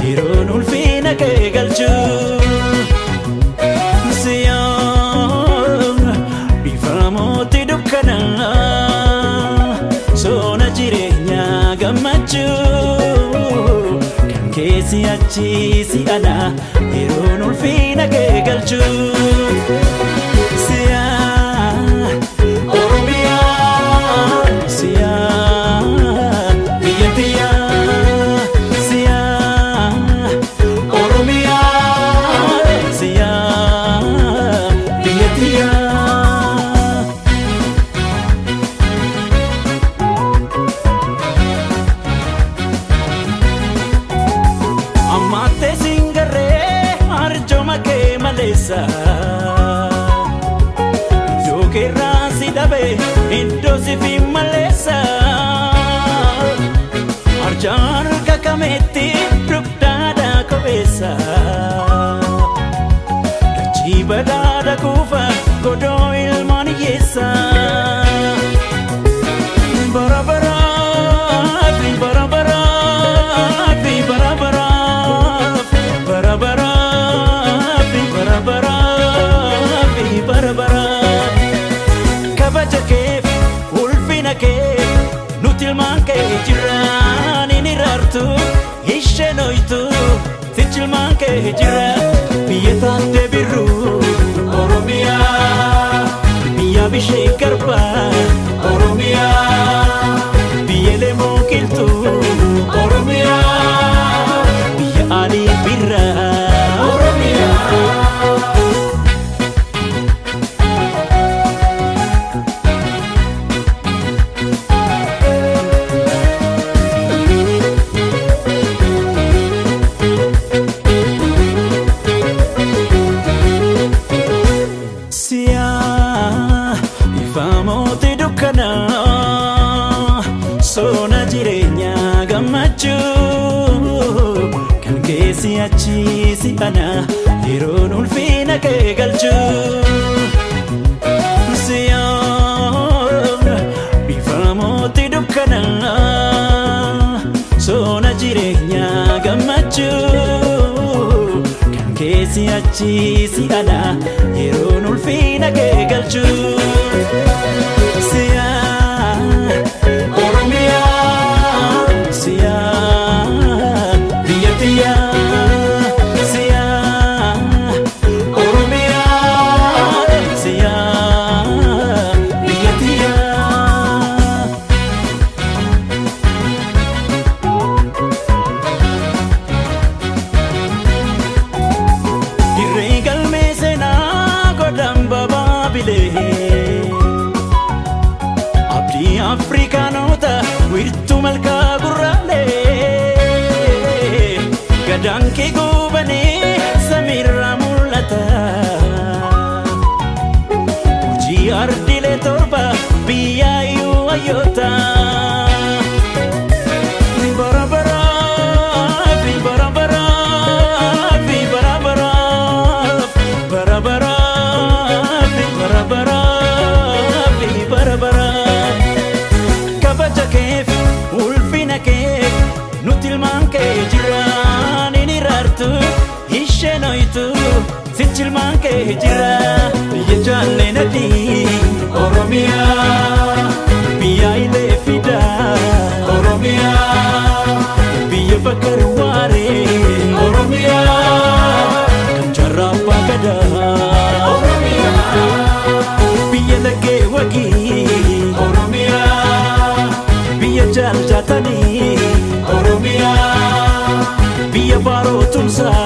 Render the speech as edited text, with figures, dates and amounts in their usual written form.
yeroon ulfina kee galchu. Siyaa bifamooti dukkana soona jireenyaa gammachuu kan keessi achi si ana yeroon ulfina kee galchu. Siyaa Oromiyaa siyaa biyya tiyyaa siyaa Oromiyaa siyaa biyya tiyyaa. Ammattee singarree arjooma kee maleessa. Iddoo keerraa si dhabe iddoo si fi maleessa. Arjaan harka kameetti dugdaadhaa kopheessa. Dachii badhaadha kuufa godoo ilmaan hiyyeessa. Bara baraaf bara baraaf bara baraaf bara baraaf bara baraaf bara baraaf kabaja keef ulfina kee nuti ilmaan kee jiraan hin iraartu isheen hoytu sichi ilmaan kee jira biyya taattee birru Oromiyaa biyya bishee garbaa Oromiyaa biyya lemoo qilxuu Oromiyaa biyya alii birraa Oromiyaa. Siyaa ifamooti dukkana soona jireenyaa gammachuu kan keessi achi si ana yeroon ulfina kee galchu. Siyaa ifamooti dukkana soona jireenyaa gammachuu kan keessi achi si ana yeroon ulfina kee galchu. Siyaa Oromiyaa siyaa biyya tiyyaa siyaa Oromiyaa siyaa biyya tiyyaa. Dirree galmee seenaa godhan babaabilee Abdii Afrikaanota wiirtuu malkaa gurraalee Gadaan kee goobanii samiirraa mul'ata Hojii ardiilee torba biyyaayyuu hayyoota. Bara baraaf bara baraaf bara baraaf bara baraaf bara baraaf bara baraaf kabaja keef ulfina keef nuti ilmaan kee jiraan hin iraartu isheen hoytu sichi ilmaan kee jira biyya jaalleen adii Oromiyaa biyya ilee fidaa Oromiyaa biyya bakar waaree Oromiyaa kan jaarraa abbaa gadaa Oromiyaa biyya laggee wagii Oromiyaa biyya jaaljaatanii Oromiyaa biyya baaroo tumsaa